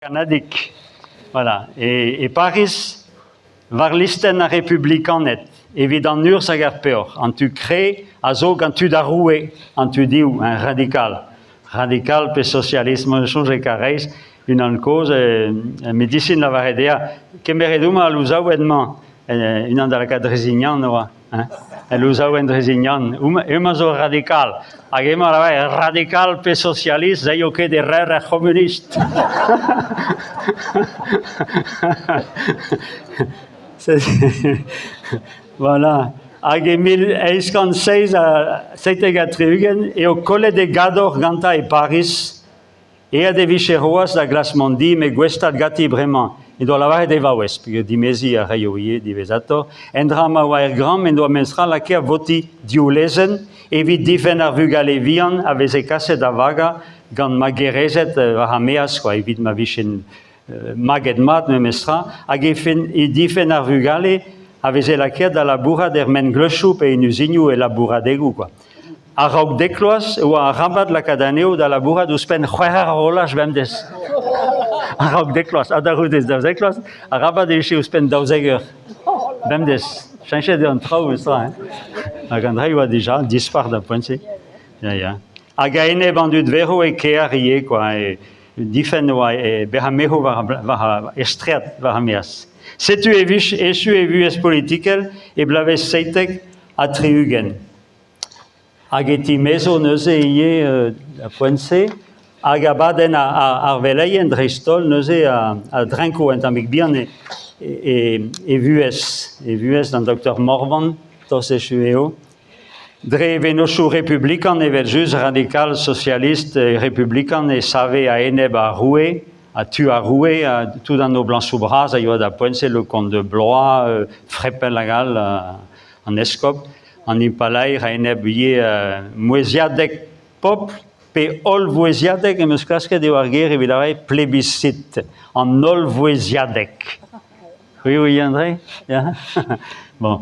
Kannadig. Voilà. E, e Pariz, war listenn ar Republikaned, evit an urzh hag ar peoc'h, an tu kre a zo gant tud ar roue, an tu div, un radikal. Radikal pe sosialism, soñj e Karaez, unan kozh, e, medisin lavaret dezhañ, kemeret homañ al louzaouenn-mañ, unan da lakaat Drezignan oa. Hein? Louzaouenn Drezignan, hemañ zo radikal. Hag hemañ a lavar radikal pe sosialist, z'aio ket e rer ar c'homunist. voilà. Hag e 1877 eo kollet e gador gantañ e Pariz Aet e vije c'hoazh da glask mont di met gouestad ganti bremañ he doa lavaret e vaouez peogwir dimeziñ a raio ivez diwezhatoc'h endra ma oa er gambr en doa memestra lakaet votiñ div lezenn evit difenn ar vugale vihan a veze kaset da vagañ gant magerezed war ar maez kwa evit ma vijent maget mat memestra hag e difenn ar vugale a veze lakaet da labourat er mengleuzioù pe en uzinioù e labouradegoù kwa. A-raok dek vloaz e oa arabat lakaat anezho da labourat ouzhpenn c'hwec'h eur horolaj bemdez. A-raok dek vloaz, ha da c'houde 12 vloaz, arabat e vije ouzhpenn 12 eur bemdez. Cheñchet eo an traoù memestra hein. Hag an dra e oa dija dispar d'ar poent-se. Ya, ya. Hag a-enep an dud verv e kêr ivez kwa. E, difenn oa e bezañ mezv war, war estread war ar maez. Setu e vije echu e vuhez politikel e bloavezh 77. Hag e timezo neuze ivez da poent-se, hag abadenn ar veleien dreist-holl neuze a drenko un tammig bihan e, e, e vuhez, e vuhez d'an doktor Morvan, tost echu eo. Dre e vennozhioù republikan evel-just, radikal, sosialist, republikan, e save a-enep ar roue, ha tu ar roue, ha tout an noblañsoù bras a yoa da poent-se, le comte de Blois, Freppel hag all, an eskob. An impalaer a-enep ivez mouezhiadeg pobl pe hollvouezhiadeg em eus klasket eo ar ger evit lavaret plebiscite, an hollvouezhiadeg. C'hwi oui André? Ya? Bon,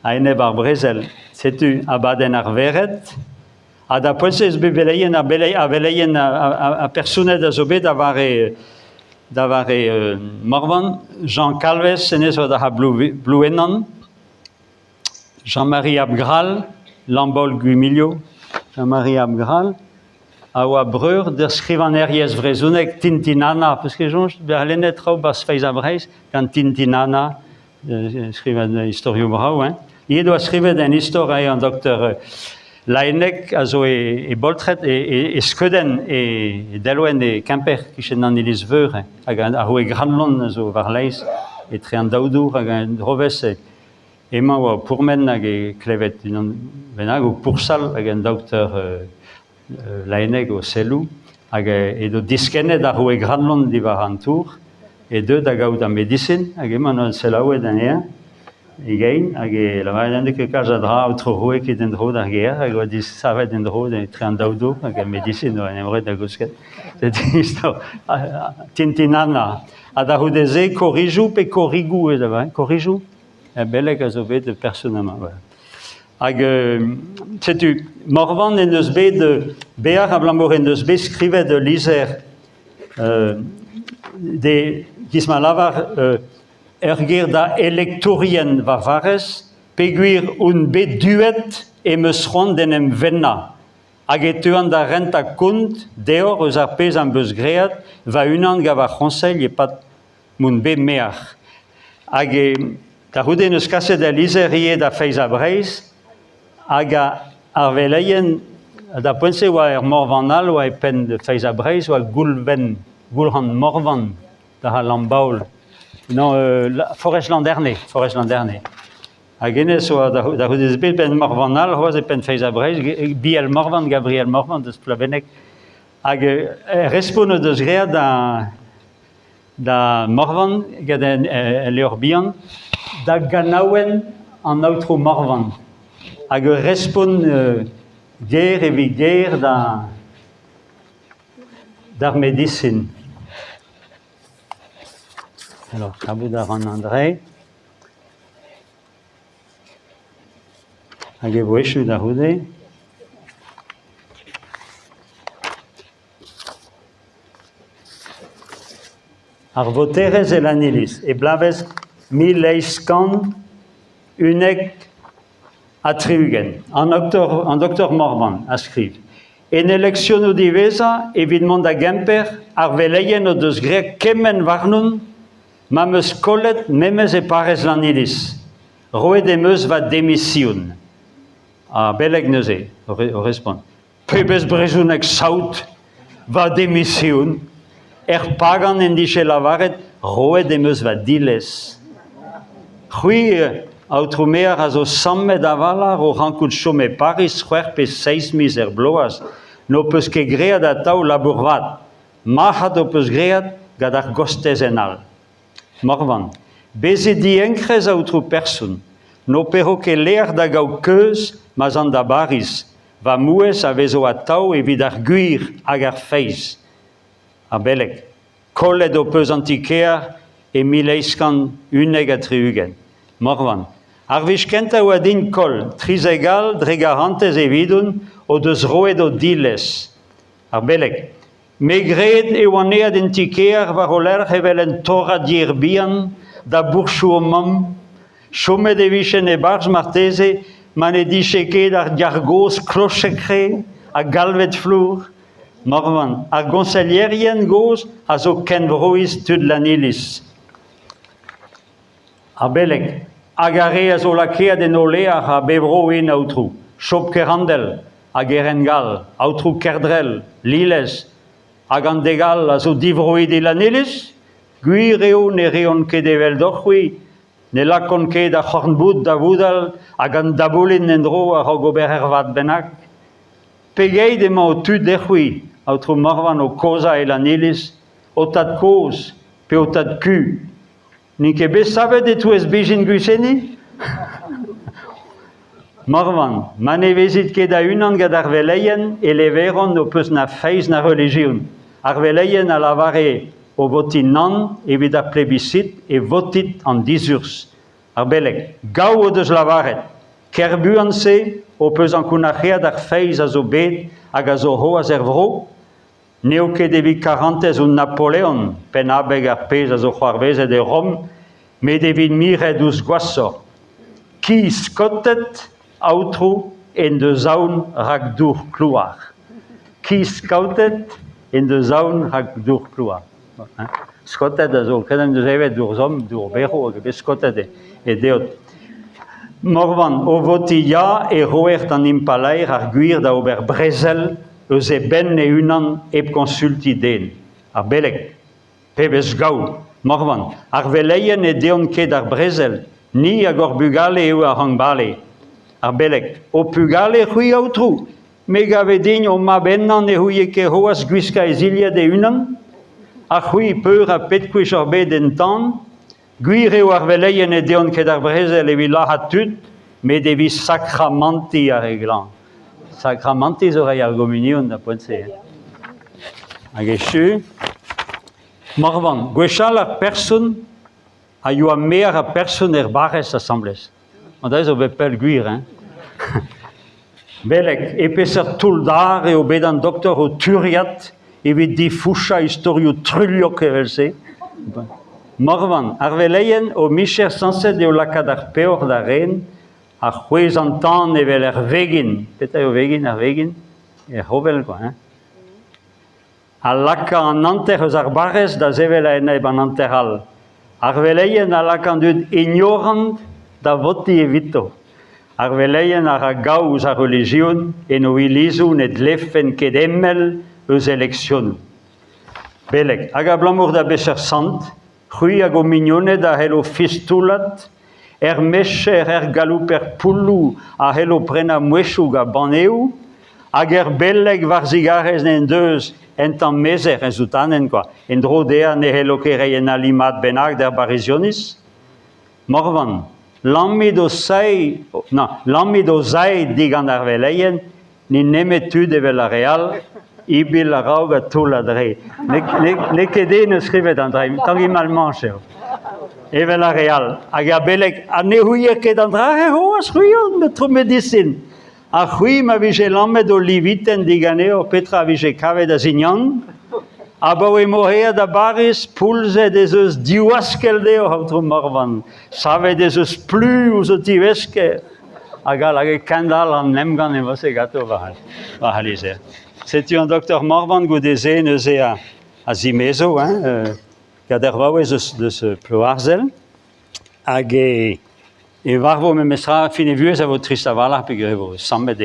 a-enep ar brezel, setu abadenn ar vered. Ha da poent-se eus bet beleien ha beleien ha personed a zo bet da vare da vare Morvan, Jean Calvez, hennezh oa da Blouenan. Jean-Marie Abgrall, Lambaol-Gwimilio, Jean-Marie Abgrall, a oa breur d'ur skrivagnerez vrezhonek Tintin Anna, peus ket soñj bezañ lennet traoù 'barzh Feiz ha Breizh gant Tintin Anna, skrivet istorioù brav, hein. He doa skrivet un istor eo an doktor Laenneg a zo e, e boltred, e, e, e skeudenn, e, e delwenn e Kemper, kichen an iliz-veur, hein, hag ar roue Granlon a zo war-laez etre an daou dour hag an drovezh. Emañ oa o pourmen hag e klevet unan bennak o poursal hag an doktor Laenneg o selloù hag edo diskennet ar roue Granlon diwar an tour e deu da gaout ar medisin hag emañ neuze selaouet anezhañ e gein hag e lavaret en ket kalz a dra aotrou roue ket en-dro d'ar gêr hag oa disavet en-dro etre an daou dour hag ar medisin oa en em roet da gousket. Setu istor Tintin Anna. Ha da c'houde-se korijoù pe korigoù ez a korijoù? Beleg a zo bet person amañ. Hag setu, Morvan en deus bet bear abalamour en deus bet skrivet ul lizher de giz ma lavar ur ger da elektourien va farrez peogwir on bet duet em eus c'hoant d'en em vennañ hag e teuan da rentañ kont deoc'h eus ar pezh am beus graet va-unan gant va c'hoñseil e-pad m'on bet maer. Hag e, da c'houde en deus kaset al lizher ivez da Feiz ha Breizh hag ar veleien da poent-se oa er Morvan all oa e penn Feiz ha Breizh oa Goulven Goulc'han Morvan da Lambaol non euh, Forest Landerne Forest Landerne hag hennezh oa da c'houde bet penn Morvan all c'hoazh e penn Feiz ha Breizh Biel Morvan Gabriel Morvan deus Plabenneg hag respont o deus graet da da Morvan gant ul levr bihan da ganaouenn an aotrou Morvan hag ur respont ger evit ger da d'ar medisin. Alors, kavout a ran an dre. Hag e vo echu da c'houde. Ar voterez e Lanniliz, e bloavezh 1871. An doktor, an doktor Morvan a skriv. En eleksionoù diwezhañ, evit mont da Gemper, ar veleien o deus graet kement warnon ma 'm eus kollet memes e parrez Lanniliz. Roet em eus va demision. Ar beleg neuze o respont. Pebezh brezhoneg saout, va demision! Er pagan en dije lavaret roet em eus va dilez. C'hwi, aotrou maer, a zo sammet a-walc'h o rankout chom e Pariz c'hwec'h pe seizh miz er bloaz. N'ho peus ket graet atav labour vat. Marc'had ho peus graet gant ar gostezenn all. Morvan, bezit dienkrez, aotrou person. N'ho pezo ket lec'h da gaout keuz ma'z an da Bariz. Va mouezh a vezo atav evit ar gwir hag ar feiz. Ar beleg, kollet ho peus an ti-kêr e 1871. Morvan, ar wech kentañ e oa din koll 13 all dre garantez evidon o deus roet o dilez. Ar beleg, Me 'gred e oan aet en ti-kêr war o lerc'h evel un torrad yer bihan da bourchou o mamm. Chomet e vijen e-barzh marteze ma ne dije ket ar gargozh klochek-re ha galvet flour. Morvan, ar goñsellerien gozh a zo kenvroiz tud Lanniliz. Ar beleg hag ar re a zo lakaet en o lec'h a bep bro int, aotrou, Job Kerandel hag Erengall, aotrou Kerdrel, Lilez, hag an deg all a zo divroidi Lanniliz? Gwir eo ne reont ket eveldoc'h-c'hwi, ne lakaont ket ar c'horn-boud da voudal hag an daboulin en-dro a-raok ober ervat bennak. Pegeit emañ ho tud dez'c'hwi, aotrou Morvan, o kozhañ e Lanniliz, ho tad-kozh pe ho tad-ku? N'int ket bet savet e-touez bezhin Gwiseni? Morvan, ma ne vezit ket a-unan gant ar veleien e leveront n'ho peus na feiz na relijion. Ar veleien a lavare o votiñ nann evit ar plebiscit e votit an dizurzh. Ar beleg, gaou o deus lavaret. Ker buan-se ho peus ankounac'heat ar feiz a zo bet hag a zo c'hoazh er vro? N'eo ket evit karantez ouzh Napoleon penn-abeg ar pezh a zo c'hoarvezet e Rom, met evit miret ouzh gwashoc'h. Ki skaotet, aotrou, en deus aon rak dour klouar. Ki skaotet en deus aon rak dour klouar. Skaotet a zo, kredenn deus evet dour zomm, dour berv, hag eo bet skaotet e deod. Morvan, o votiñ ya e roer d'an impalaer ar gwir da ober brezel eus e benn e-unan hep koñsultiñ den. Ar beleg, pebezh gaou! Morvan, ar veleien ne deont ket d'ar brezel, ni hag hor bugale eo a rank bale. Ar beleg, ho pugale c'hwi, aotrou? Me 'gave din ho mab henañ ne c'houie ket c'hoazh gwiskañ e zilhad e-unan? Ha c'hwi, peur ha pet gwech oc'h bet en tan? Gwir eo ar veleien ne deont ket d'ar brezel evit lazhañ tud, met evit sakramantiñ ar re glañv. Sakramantiñ zo reiñ ar gomunion da poent-se. Hag echu. Morvan, gwechall ar person a yoa maer ha person er barrez asambles. An dra zo bet pell gwir, hein. Beleg, e peseurt toull-dar eo bet an doktor o turiat evit difouchañ istorioù truilhok evel-se? Morvan, ar veleien, o micher sañset eo lakaat ar peoc'h da ren ha c'hwezh an tan evel er vegin. Petra eo vegin, ar vegin? Er c'hovel, quoi, hein? A laka an hanter eus ar barrez da sevel a-enep an hanter all. Ar veleien a laka an dud ignorant da votiñ evito. Ar veleien a ra gaou ouzh ar relijion en o ilizoù ne dlefent ket emell eus eleksionoù. Beleg, hag abalamour da beseurt sant, c'hwi hag ho mignoned a c'hello fistoulat, er mecher, er galouper poulloù a c'hello prenañ mouezhioù gant banneoù, hag er beleg war zigarez n'en deus un tamm mezher en soutanenn kwa, en-dro dezhañ ne c'hello ket reiñ un ali mat bennak d'ar barrizioniz? Morvan, lamit ho sae, na, lamit ho sae digant ar veleien, N'int nemet tud evel ar re all, ibil a-raok ha toull a-dre. N'eo ket den eus skrivet an dra, Tangi Malmanche eo. Evel ar re all. Hag ar beleg, ha ne ouie ket an dra-se c'hoazh, c'hwi eo, medisin. Ha c'hwi, ma vije lammet ho livitenn diganeoc'h, petra a vije kavet a-zignan? Abaoe m'oc'h aet da Bariz, poulzet ez eus divaskell deoc'h, aotrou Morvan. Savet ez eus plu ouzh ho tivesker. Hag all, hag e kendalc'h an emgann evel-se ganto war war al lizher. Setu an doktor Morvan goude-se neuze a, a zimezo hein, euh, gant ur vaouez eus, deus euh, Ploarzel. Hag e, e varvo memestra fin e vuhez a vo trist a-walc'h peogwir e vo sammet e.